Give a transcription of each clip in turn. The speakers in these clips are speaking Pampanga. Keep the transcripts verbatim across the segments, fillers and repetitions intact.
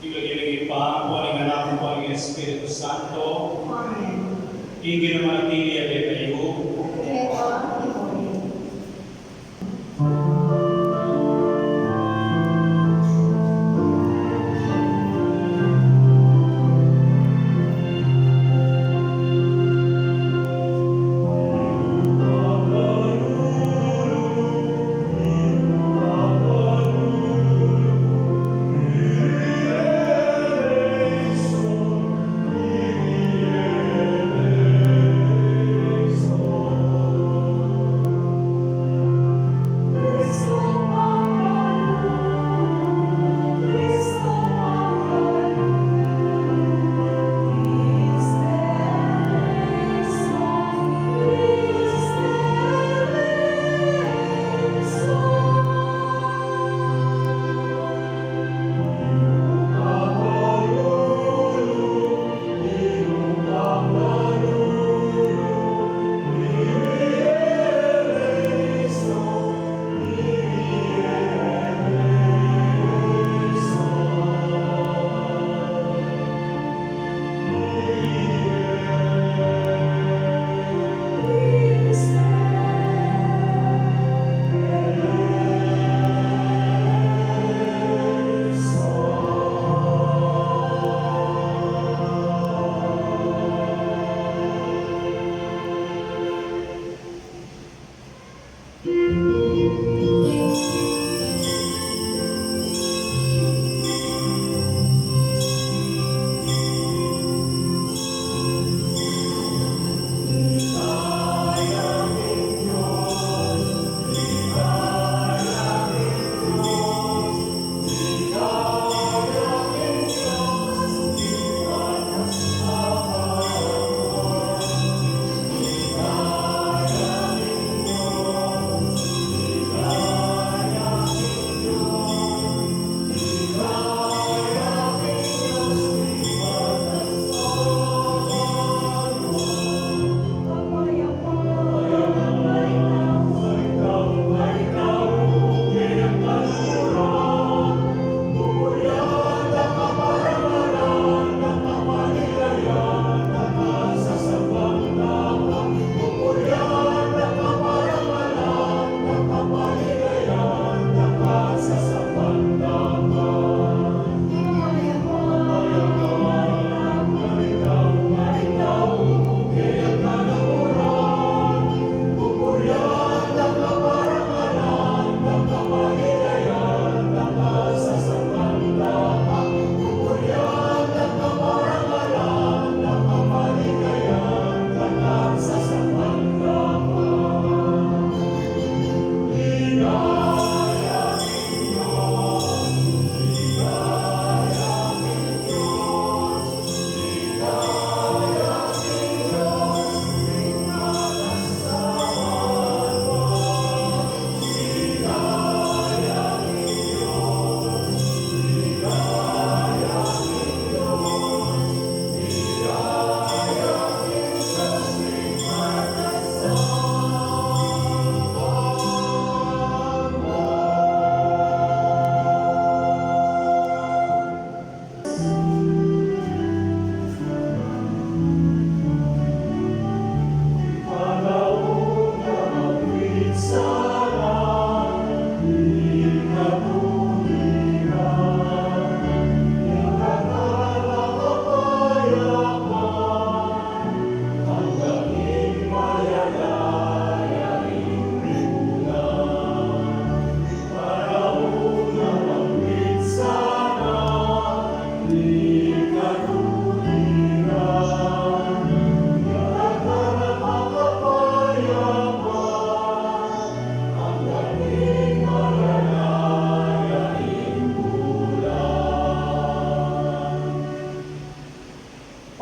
King lagyu ning Ibpa, ampo ning Anak, ampo ning Espiritu Santo. Amen. Ing Ginu manatili ya kekayu. At keka mu rin.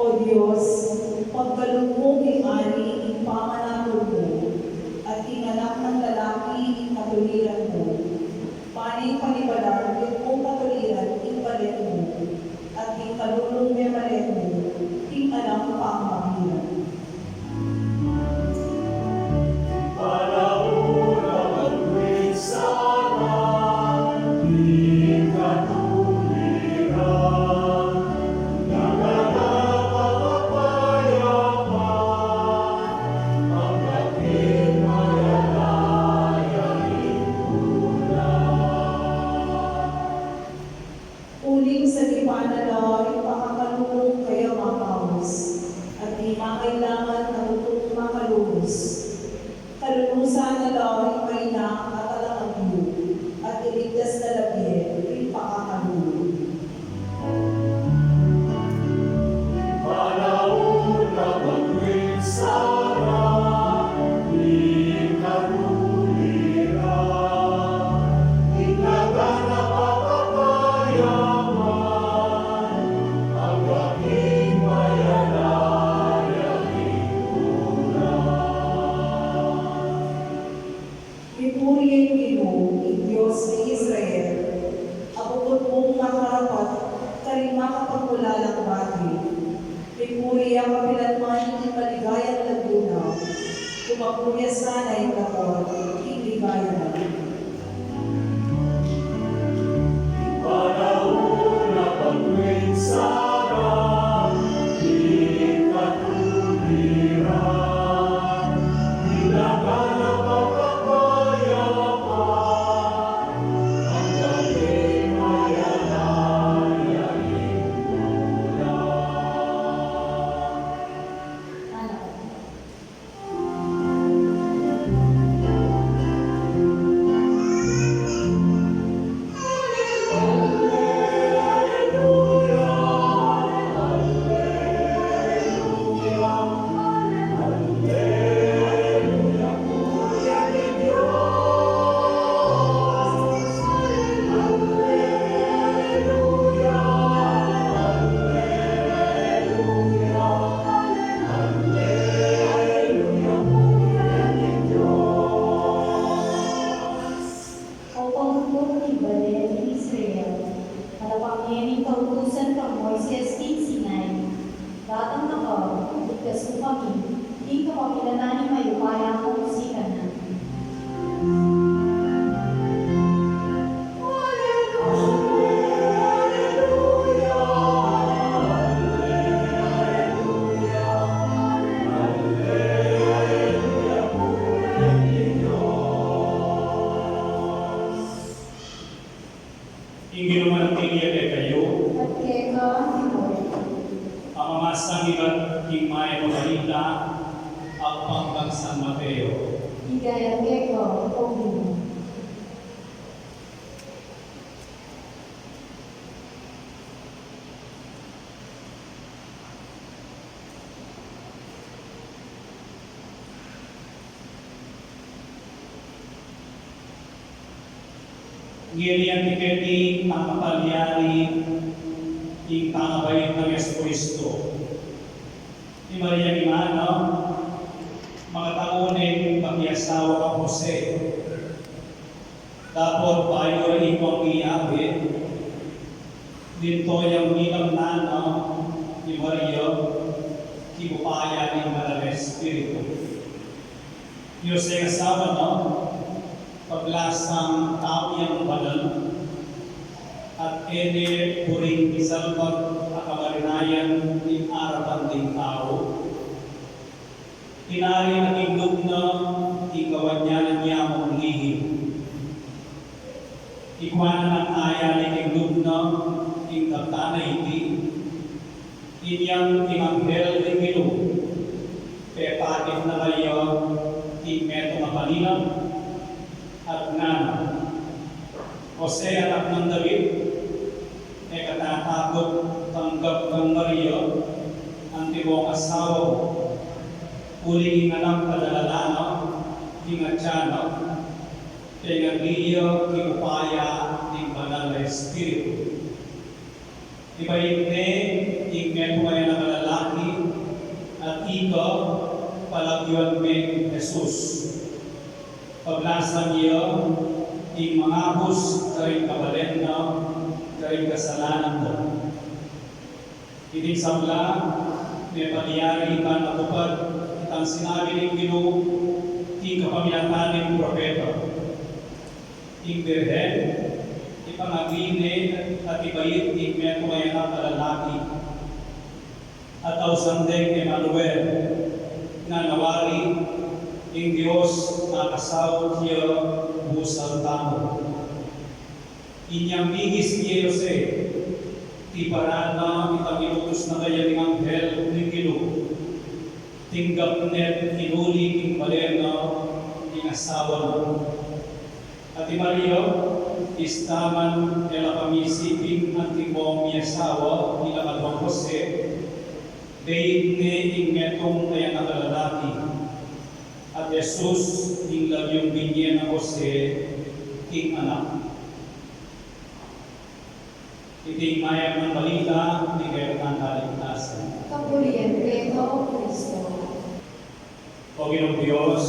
O Dios, pagkalub mu king ari ing pamanatul mu, at king anak nang lalaki ing katuliran mu. Pane panibalan king katuliran ing balen mu, at king kalulung mebalen mu king alang pamagilan. Pawiasan na ing kapot, king ligaya na. O panghukom ning bale ning Israel, kalapang ne ning kautusan kang Moises king Sinai, datang na ka, ligtas mu kami, king kapamilatan ning mayupaya kung sikanan. Ing Ginu manatili ya kekayu. At keka naman. Pamamasan ibat king Mayap a Balita agpang kang San Mateo. Ligaya keka, O Ginu. Ngeni anti keti a kapalyari ing pangabait nang Jesucristo. I Maria ing imana, makatau neng pakiasawa kang Jose. Dapot bayu ra ikang miyabe, linto yang minamnana i Maria king upaya ning Banal a Espiritu. I Jose ing asawa na, paglasang tau yang banal, at e ne buring misalbat a kamarinayan king arapan ding tau. Tinari na king lub na ing kawanyanan ya mung lihim. Ikua na nang aya ne king lub na ing kaptan a iti, inyang ing anghel ning Ginu pepakit na kaya king metung a panilam, at ngana, Jose, anak nang David, e ka tatakut tanggap kang Maria antimong asawa mu, uling ing anak a lalanan na king atian na, pengagli ya king upaya ning Banal a Espiritu. Ibait ne ing metung a anak a lalaki, at ika palagyuan meng Jesus. Paglasang ya ing mangabus karing kabalen na, karing kasalanan da. Iting sabla, mepalyari ban matupad itang sinabi ning Ginu king kapamilatan ning propeta. Ing Birhen, ipangagli ne at ibait ing metung a anak a lalaki. At ausan deng Emanuel, ngana wari, ing Dios makasaut ya busal tamu. Inyang mihis kaya Jose, tiparan na itang inutus na kaya ning anghel ning Ginu. Tinggap ne't inuli king bale na ing asawa na. At i Maria, ista man e la pamisiping antimong miasawa king aduang Jose, bait ne ing metung a anak a lalaki. At Jesus ing lagyung binye nang Jose king anak. Iti ing mayap a balita ning kekatang kaligtasan. Kapurian keka, O Kristo. O Ginung Dios,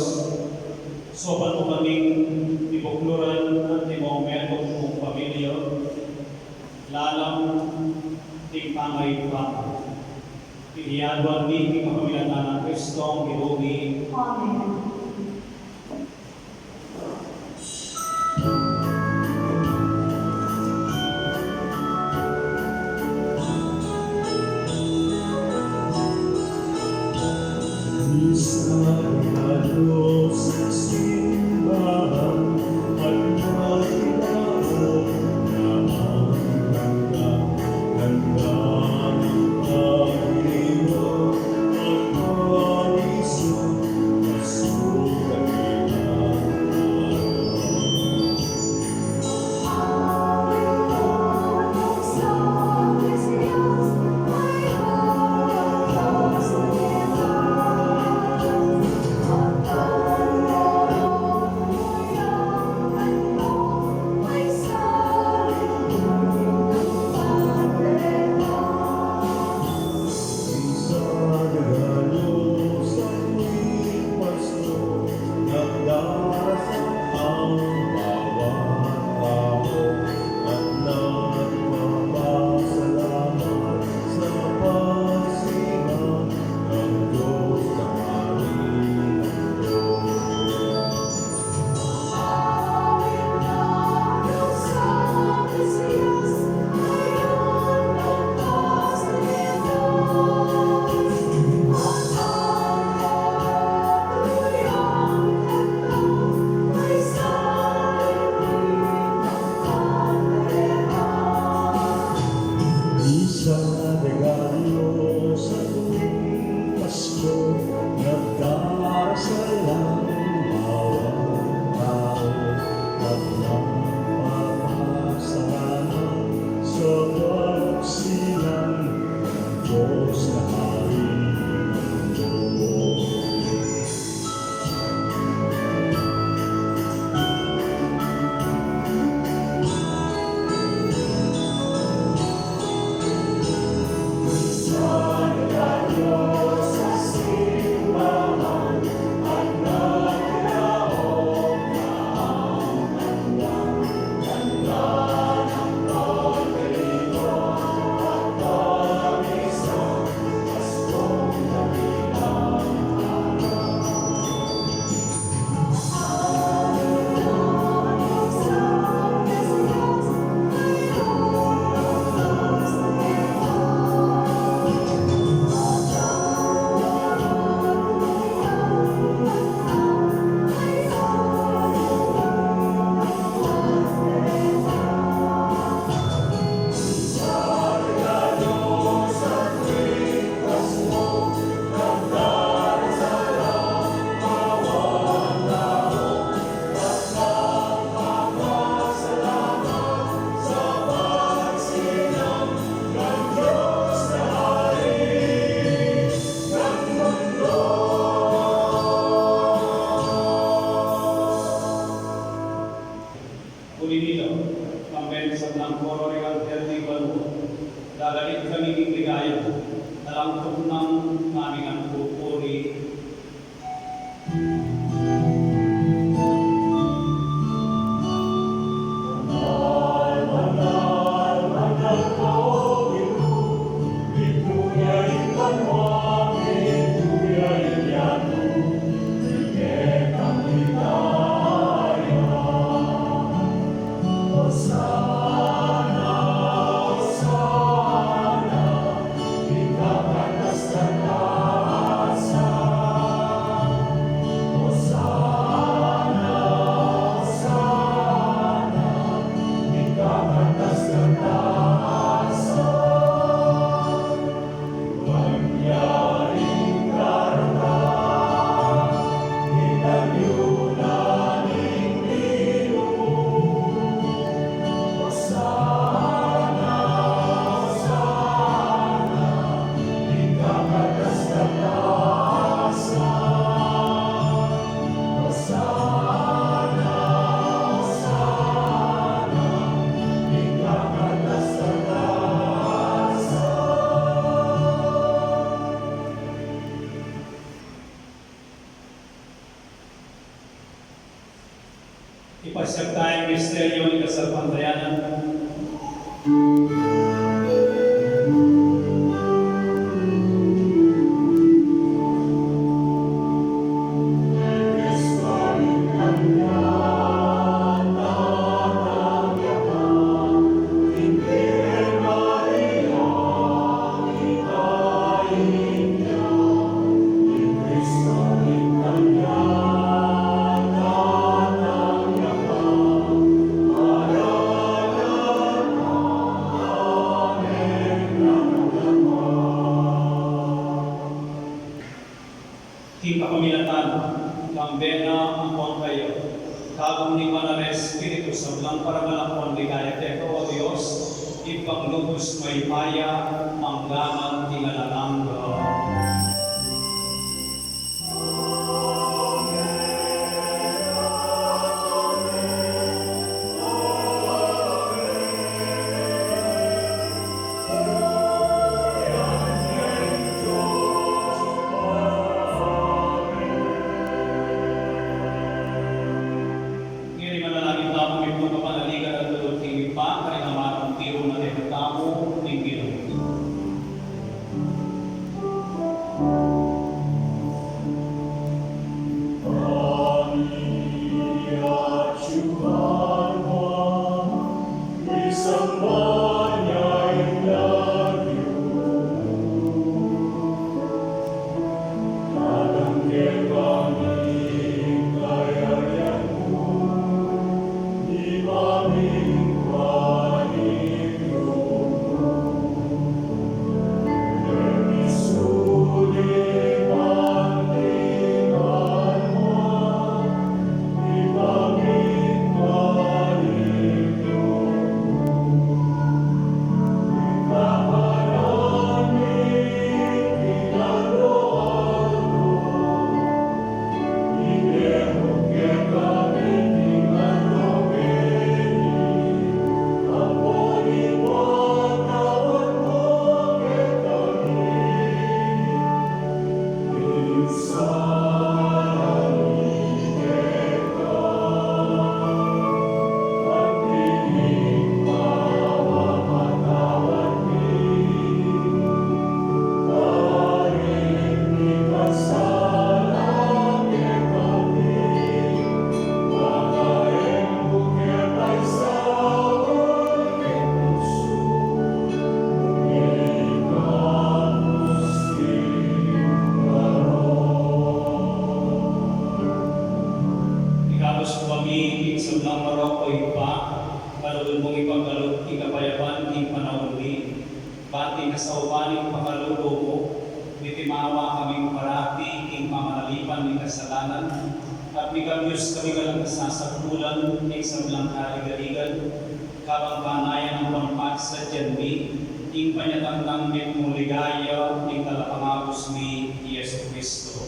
saupan mu kaming mibukluran antimong metung mung pamilya, lalam ning pamaripa. Iti aduan mi king kapamilatan nang Kristong Ginu mi. Amen. Kambe ning sablang koro ning anghel ning banua, daganit kami ning ligaya, alang tuknang ngaming pupuri. Ipasiag taya ing misteryu ning kasalpantayanan. King kapamilatan nang Bena ampon Anak, kagum ning Banal a Espiritu, sablang parangal ampon ligaya keka, o Dios, Ibpang lubus mayupaya, manggaman king alang angga. Ngeni manalangin tamu, mipnu kapanaligan at lugud king Ibpa, karing amarang tiru na kekatamu ning Ginu. Ikabus mu kami king sablang marok, o Ibpa, kalugud mung ipagkalub king kapayapan king panaun mi. Ban king kasaupan ning pakalulu mu, mitimawa kaming parati king pamanalipan ning kasalanan, at mikamyus kaming alang kasasakulan king sablang kaligaligan, kabang panayan ampon pagsadyan mi ing panyatang nang mitmung ligaya ning Talapangabus mi, i Jesucristo.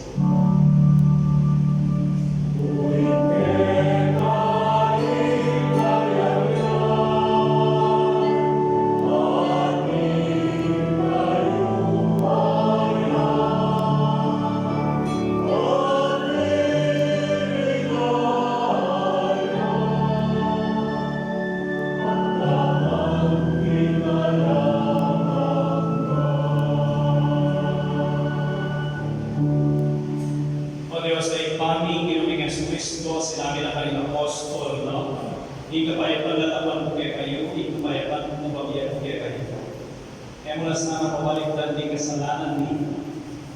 Mula sa nang pabaliktad ding kasalanan mi,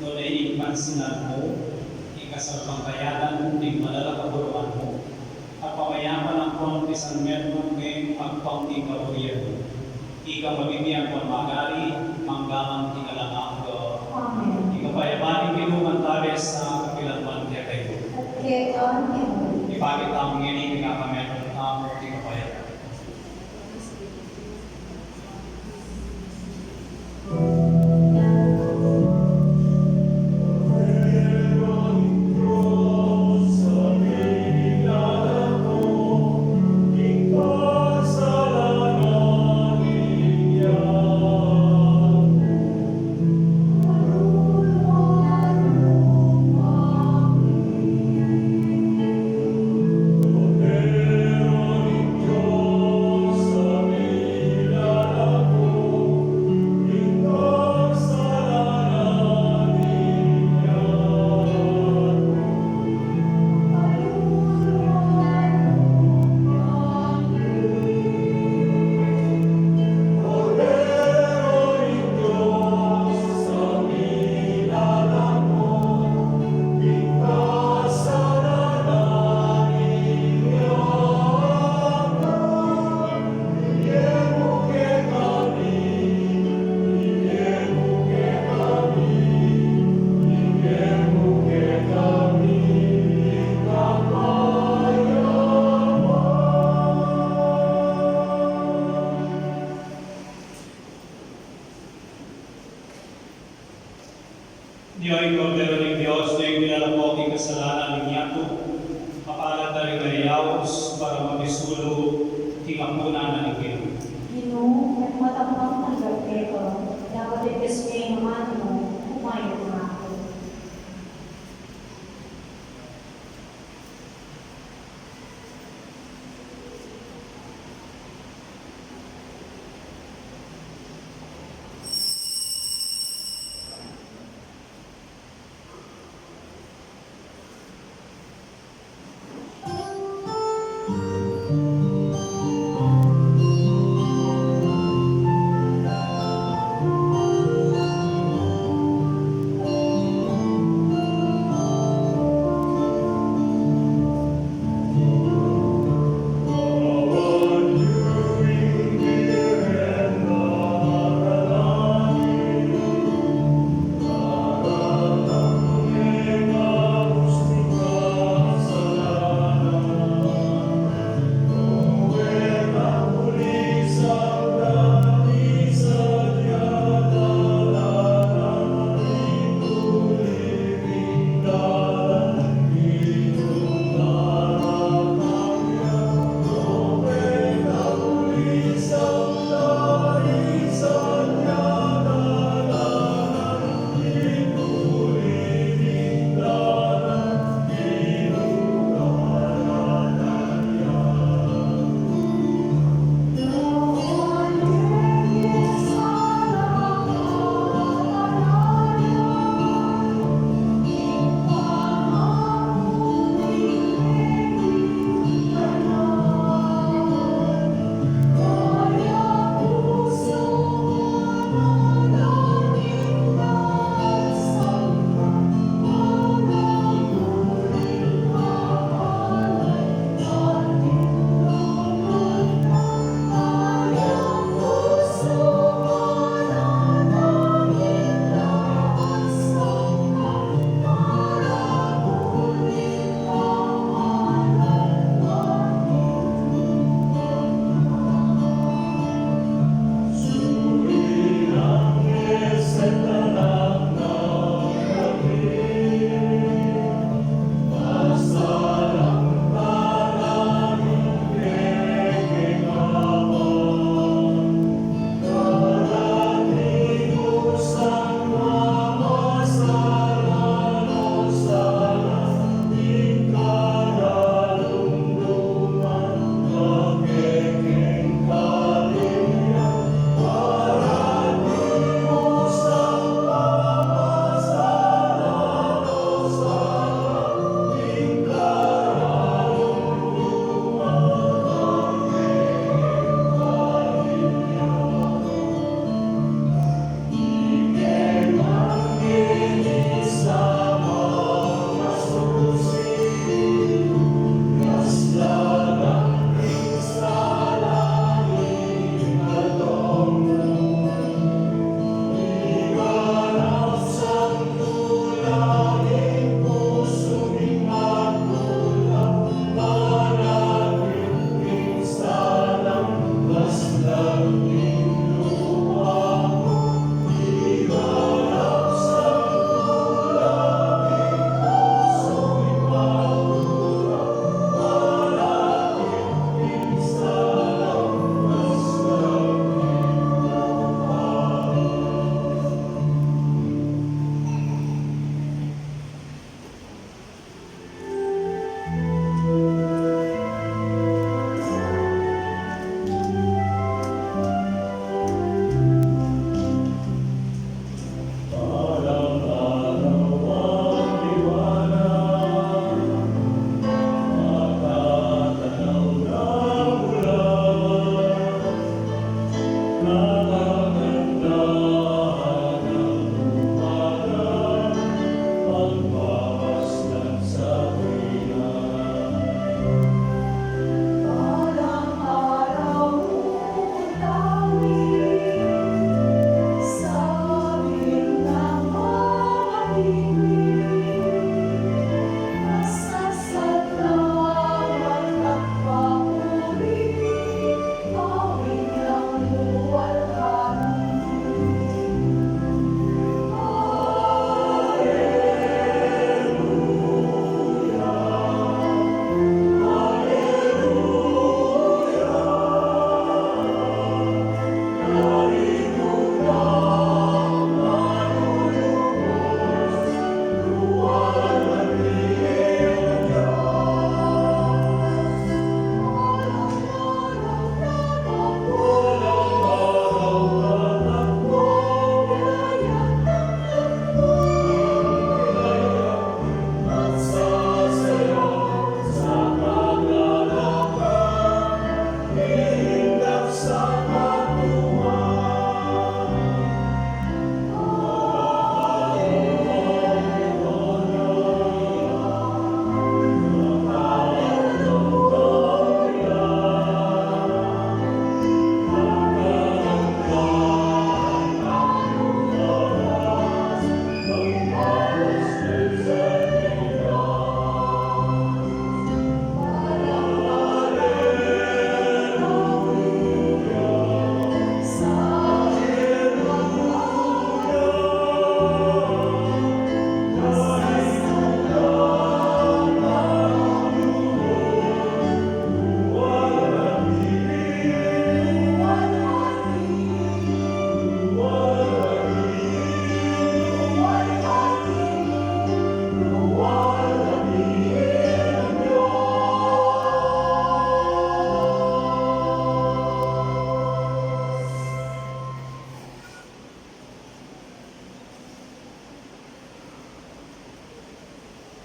nune ing pansinan mu, ing kasalpantayanan ding malala kaburuan mu, at pamayapan ampon pisanmetung me agpang king kaburian mu. Ika mabibiang pamagari, manggaman king alang angga. Amen. Ing kapayapan ning Ginu mantabe sa kapilan man kekayu. At keka mu rin. Ipakit tamu ngeni ing pamayapan tamu king kapayapan. Nia ing Kordero ning Dios, nia ing milalako king kasalanan ning yatu. Mapalad la ring mayayaus para mamisulu king apunan na ning Ginu. Ginu, metung ka tanggap keka, dapot ibie mu ing amanu, umayap na ku.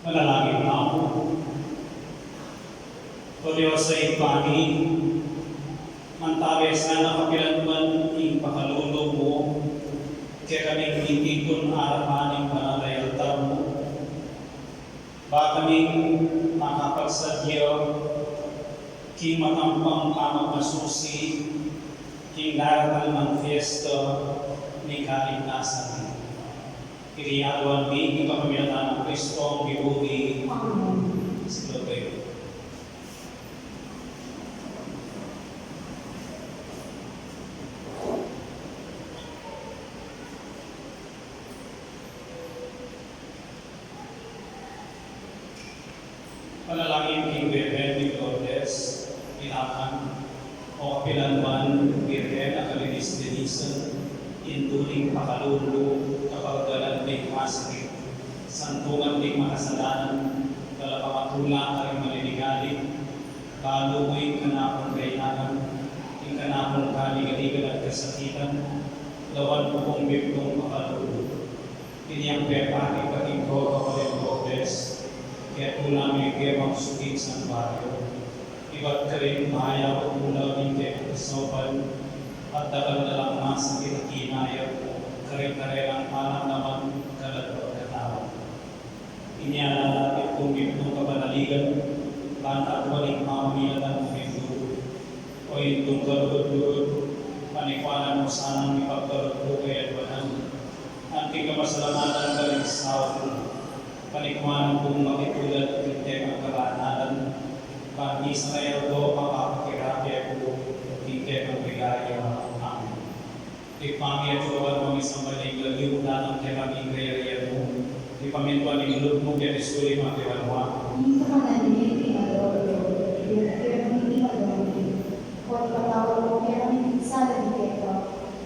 Manalangin tamu. O Dios a Ibpa mi, mantabe sana kapilan man ing pakalulu mu kekami king tipun arapan ning banal a altar mu, ba kami makapagsadya king matampang pamagmasusi king daratang nang fiesta ning kaligtasan. Iti aduan mi king kapamilatan nang Kristong mi buri. Amen. Sigaw kayu. Panalangin king Birhen de Lourdes, Ilacan. O kapilan man Birhen a kalinis-linisan, indu ning pakalulu, kapaldanan ding masakit, santungan ding makasalanan, dalapamatula karing maliligalig, balu mu ing kanakung kainakan, ing kanakung kaligaligan at kasakitan, lawan mu kung biblung pakalulu. Inyang pepakit karing Birhen de Lourdes, ketula mu ing kebang suking santuaryo. Ibat karin mayap at mula ning kekang kasaupan, at dakal na lang masakit a kinaya mu, karing karelang anak naman, kaladwa katawan. Inya lalapit kung mitmung kapanaligan, banta ku ning pamamilatan mu mindu. O Indung kalugud-lugud, panikuanan mu sanang mipagkalub ku kaya duanan. Anting kapasalamatan karing sawa ku, panikuanan kung makitulad king kekang kabanalan, bang misan a aldo makapakirape ku king kekang ligaya. Amen. Ibpa mi, atiu ka banua, misamban ya ing lagyu mu, datang kekami ing kayarian mu, mipamintuan ing lub mu keti sulip anti banua. Ing kakanan mi king aldo-aldo, ibie mu kekami king aldo ngeni, at ipatawad mu kekami ing sala mi keka,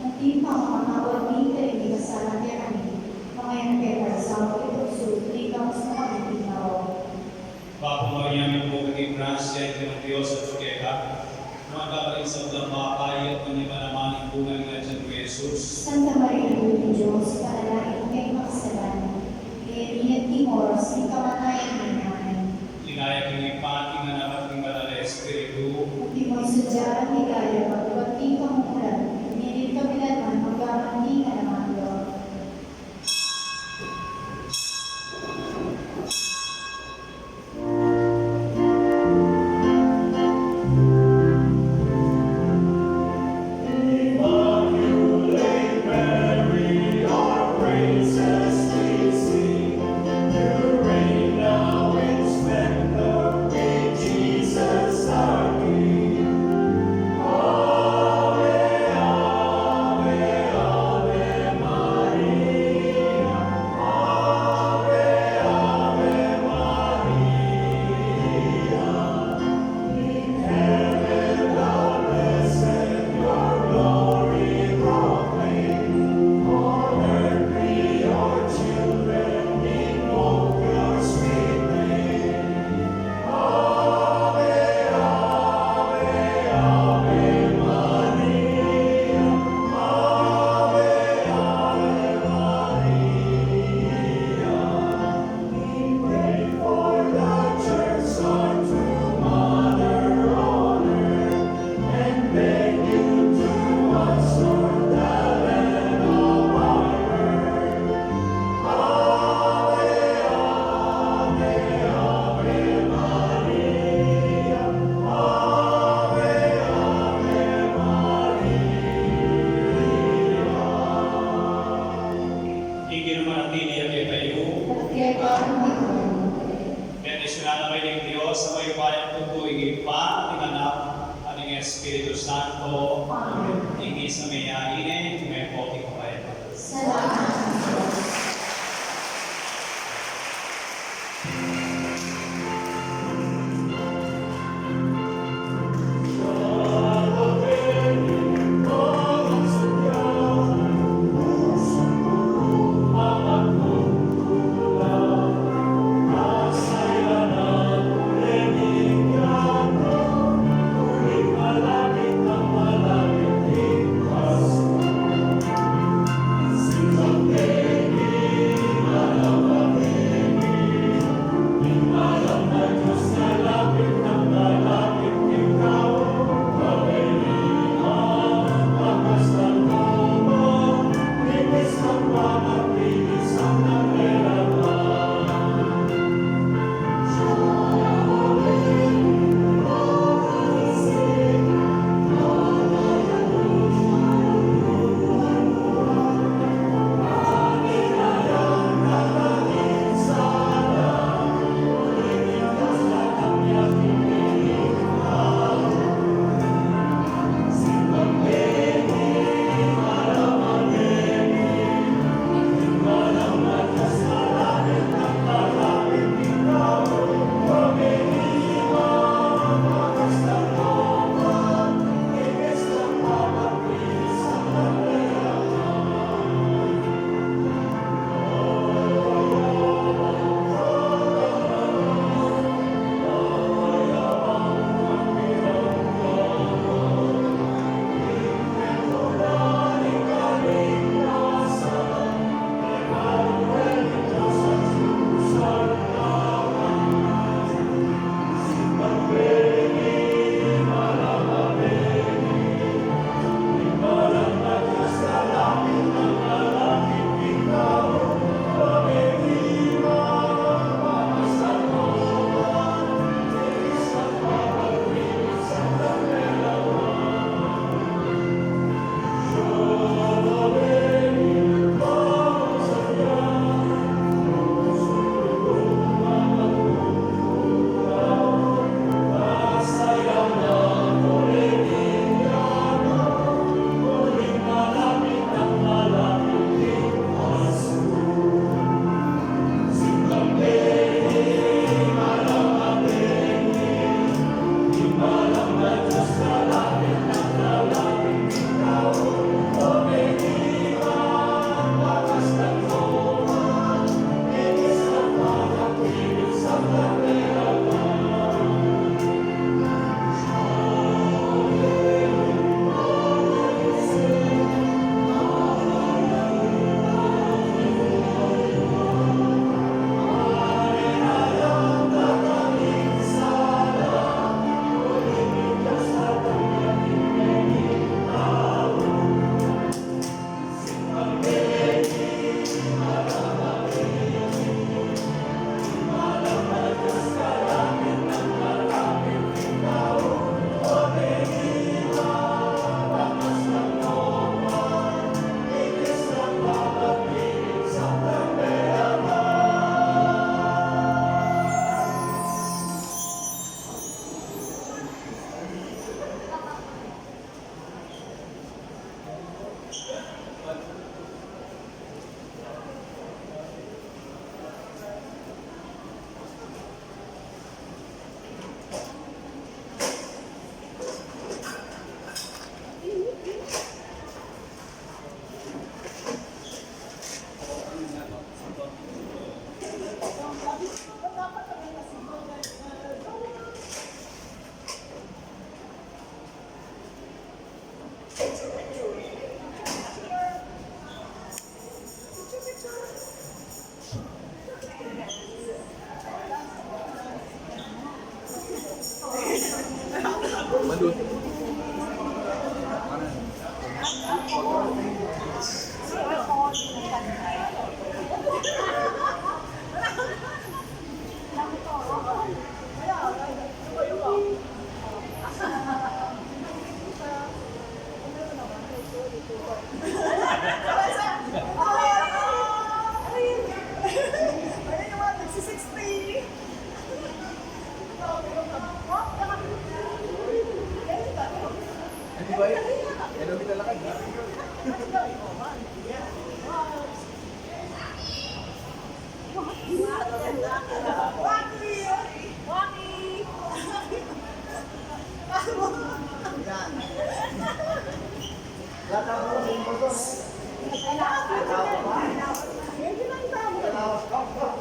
anti ing pamamatawad mi karing mikasala kekami, manga e mu ke paisaul king tuksu, nune ikabus mu kami king marok. Bapu Maria, mitmu ka king grasya, ing Ginung Dios atiu keka. Nuan ka karing sablang babai, at nuan ya pa naman ing bunga ning atian mu, i Jesus. Santa Maria, Indu ning Dios, ipanalangin mu kaming makasalanan, ngeni at king oras ning kamatayan mi. Amen. Ligaya king Ibpa, king Anak, at king Banal a Espiritu. Antimo ing sadya, ligaya, pag-ibpa, king kamumulan, ngeni at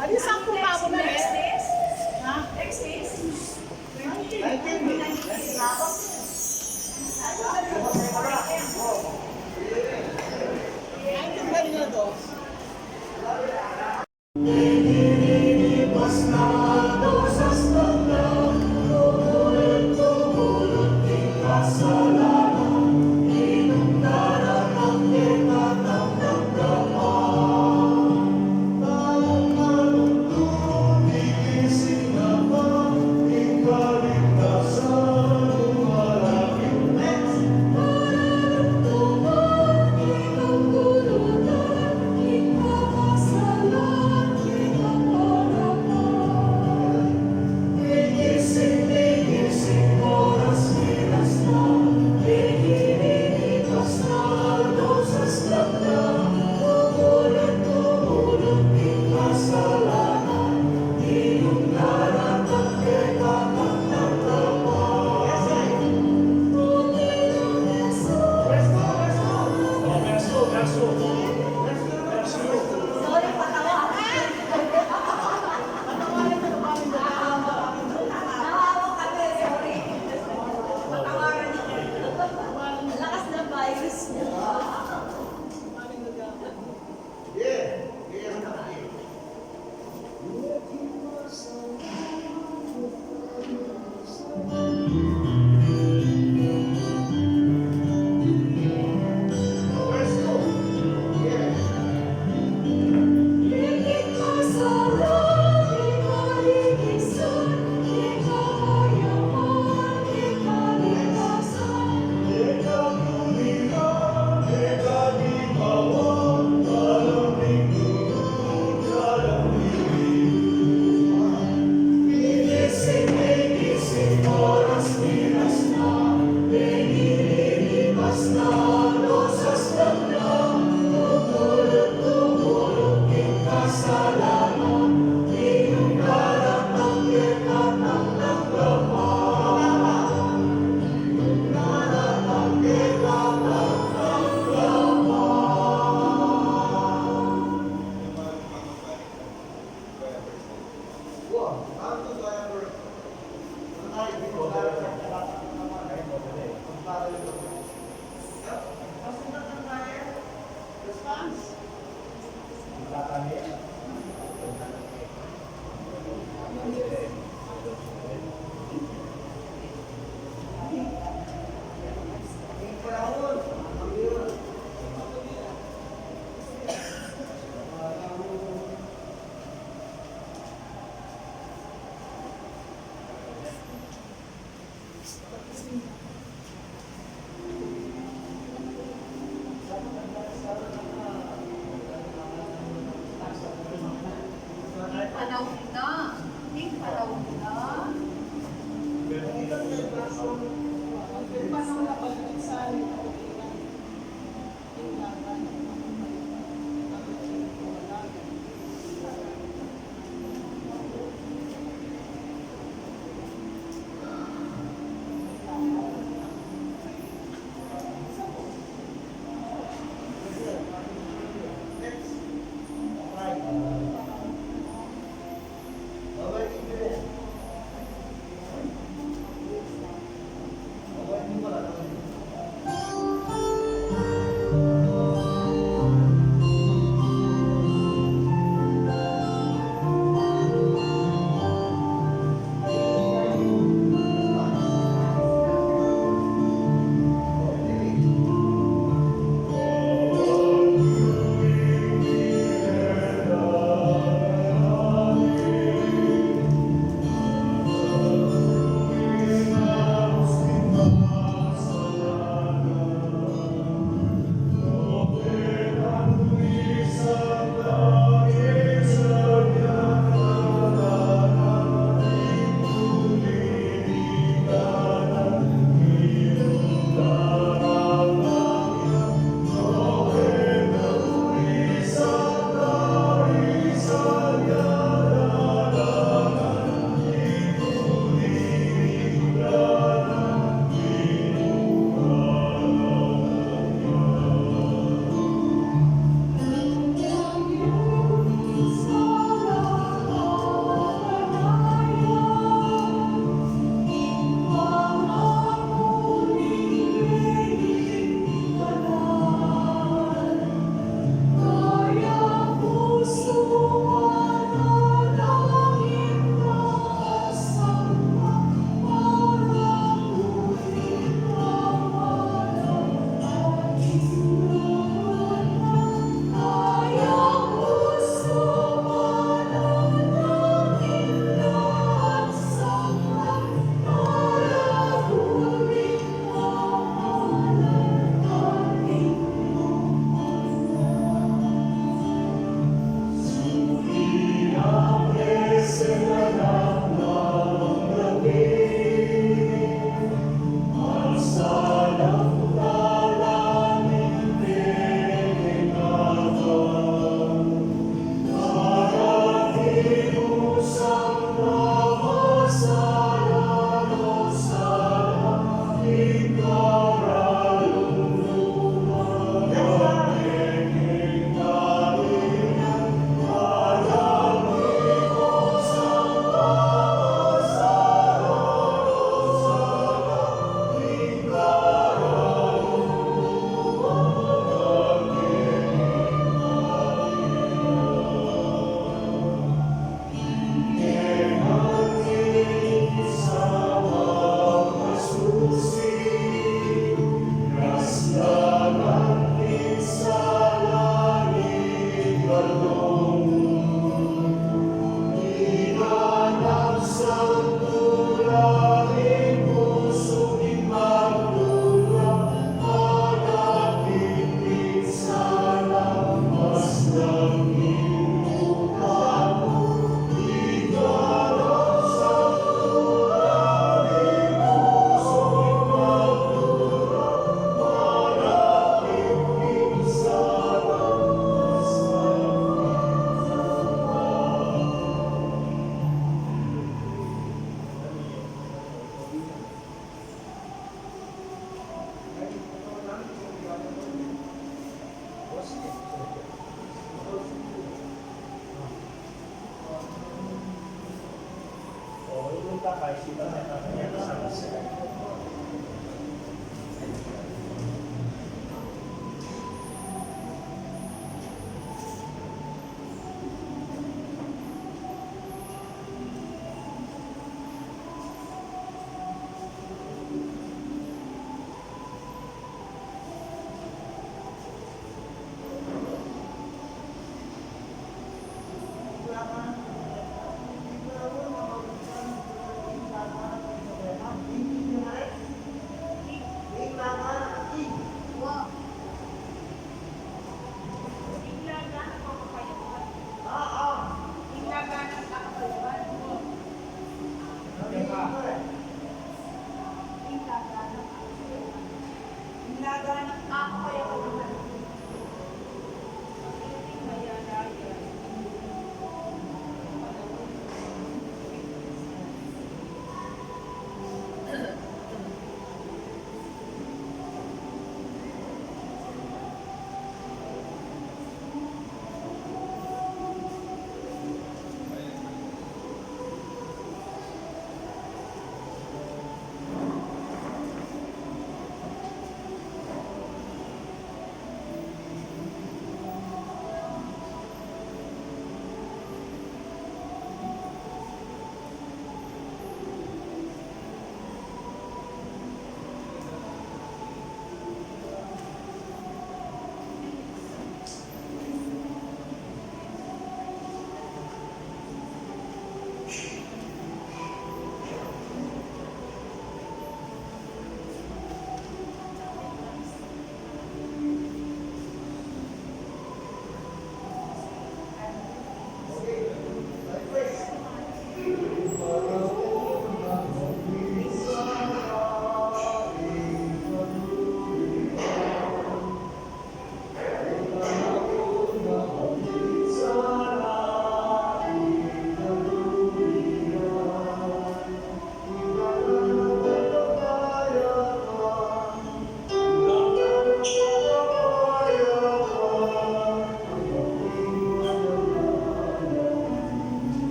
Adi, sakto pa ako na, eh. Ha? Nineteen ba niya to?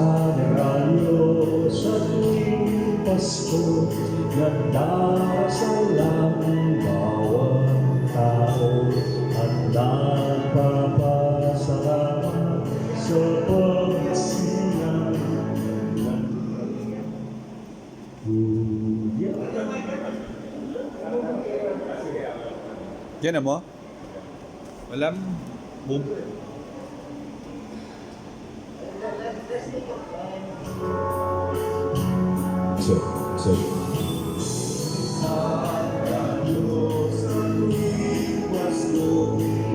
Sa daralyo sa tuwing Pasko, nagdarasal ang bawat tao at nagpapasalamat sa pagsilang ng Kuya. Yan na mo? Walang move. Sir, sir.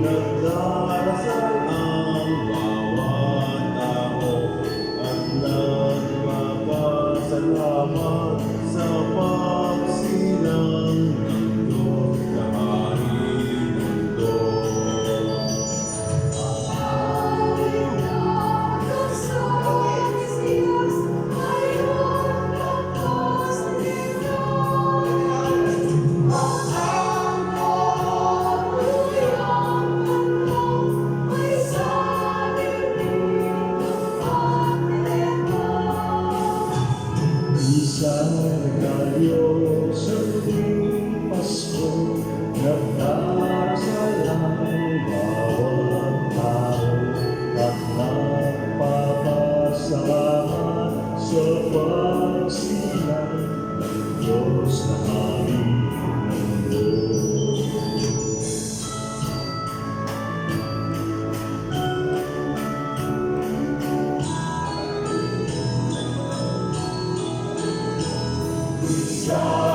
Nagdarasal ang bawat tao at nagpapasalamat sa pagsilang ng Diyos, ng Hari ng Diyos. Minsan tayo sa tuwing Pasko, nagdarasal ang bawat tao at nagpapasalamat sa pagsilang ng Diyos, na Hari ng Diyos. Sound.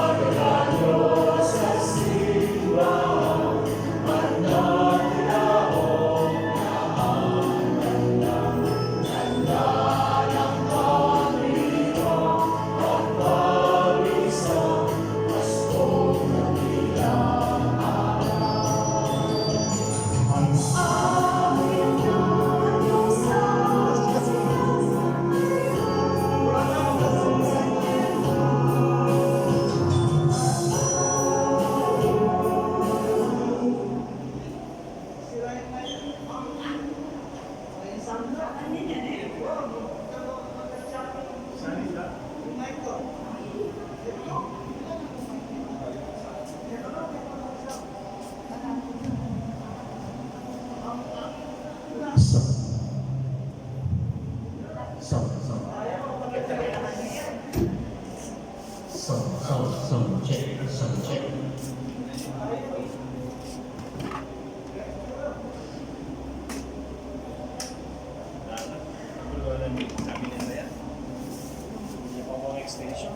Sound, sound. Sound, sound, sound check, sound check. Extension.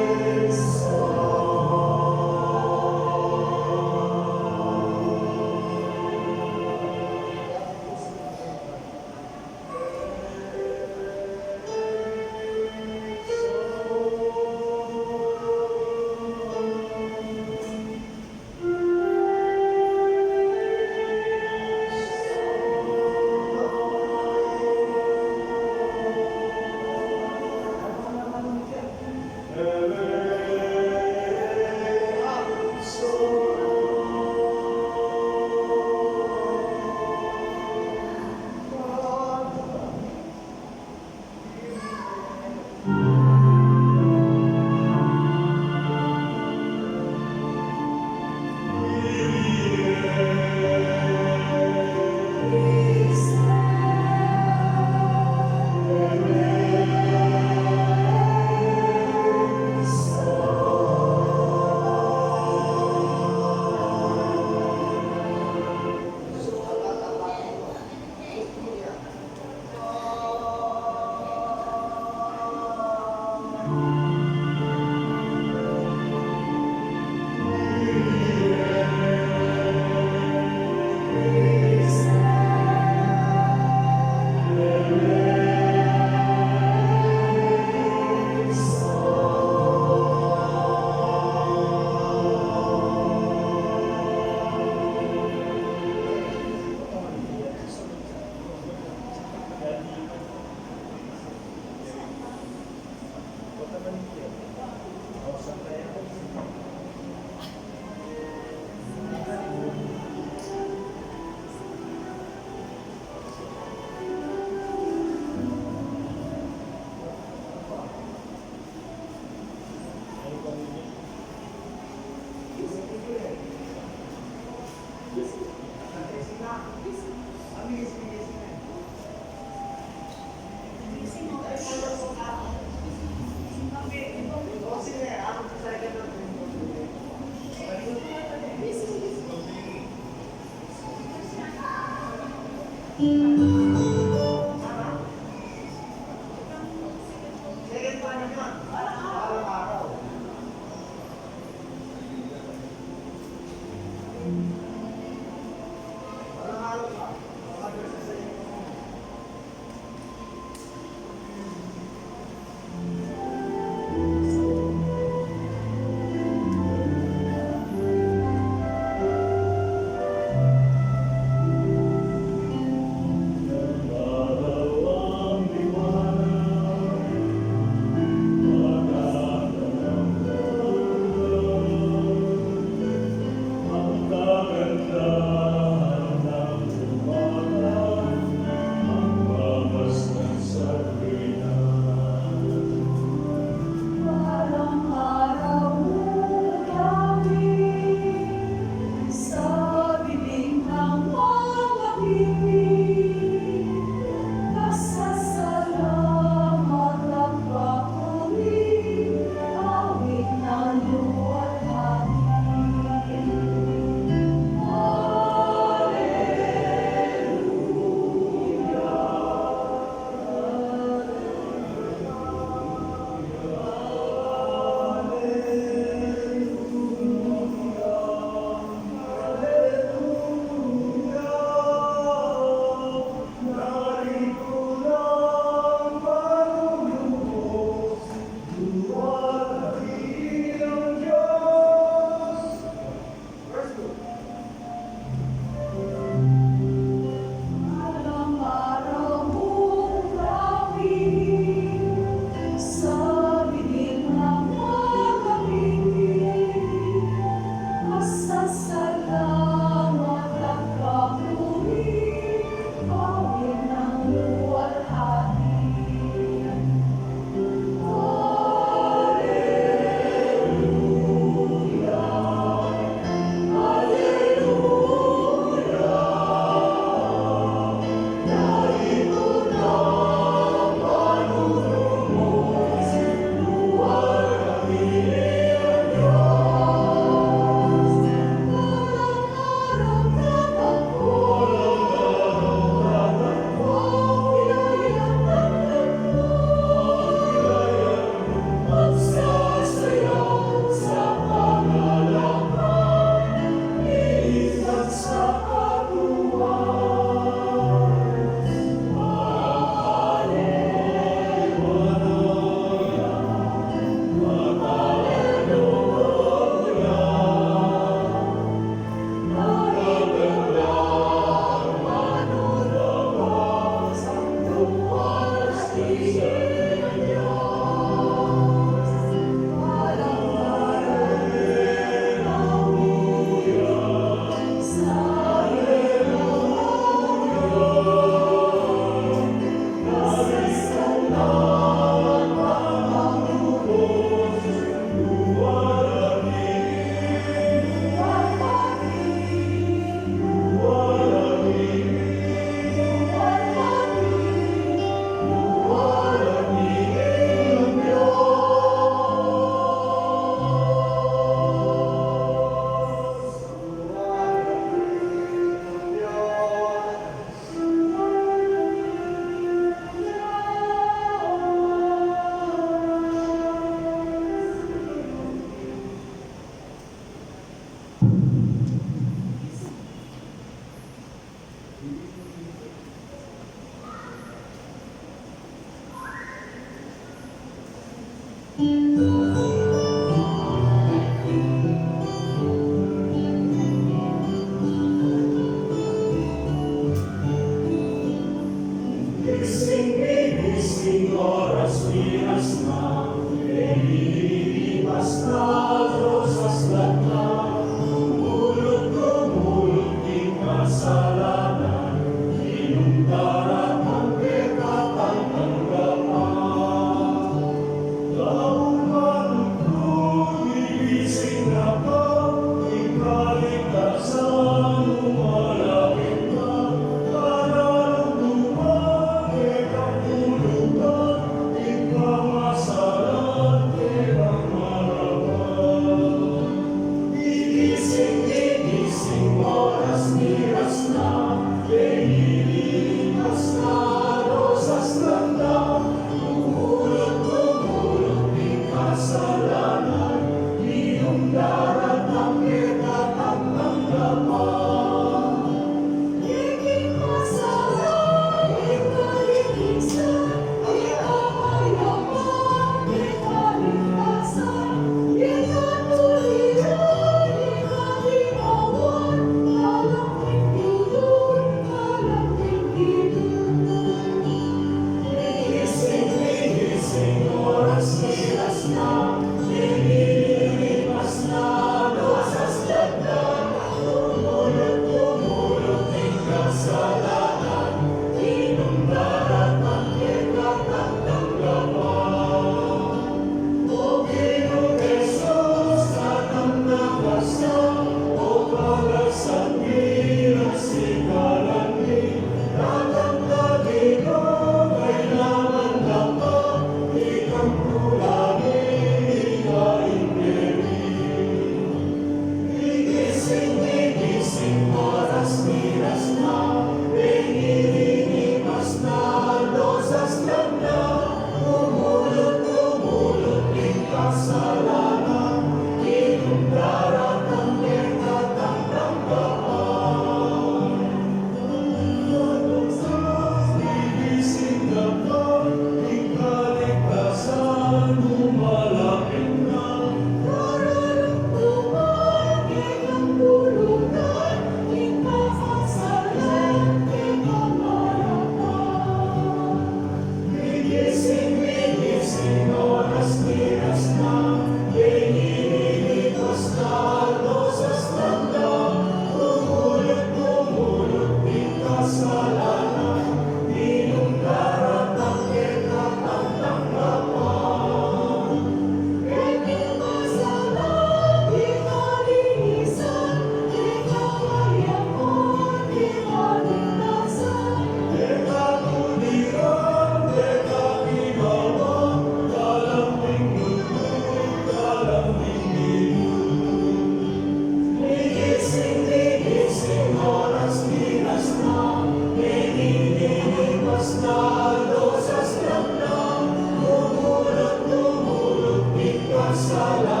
Sala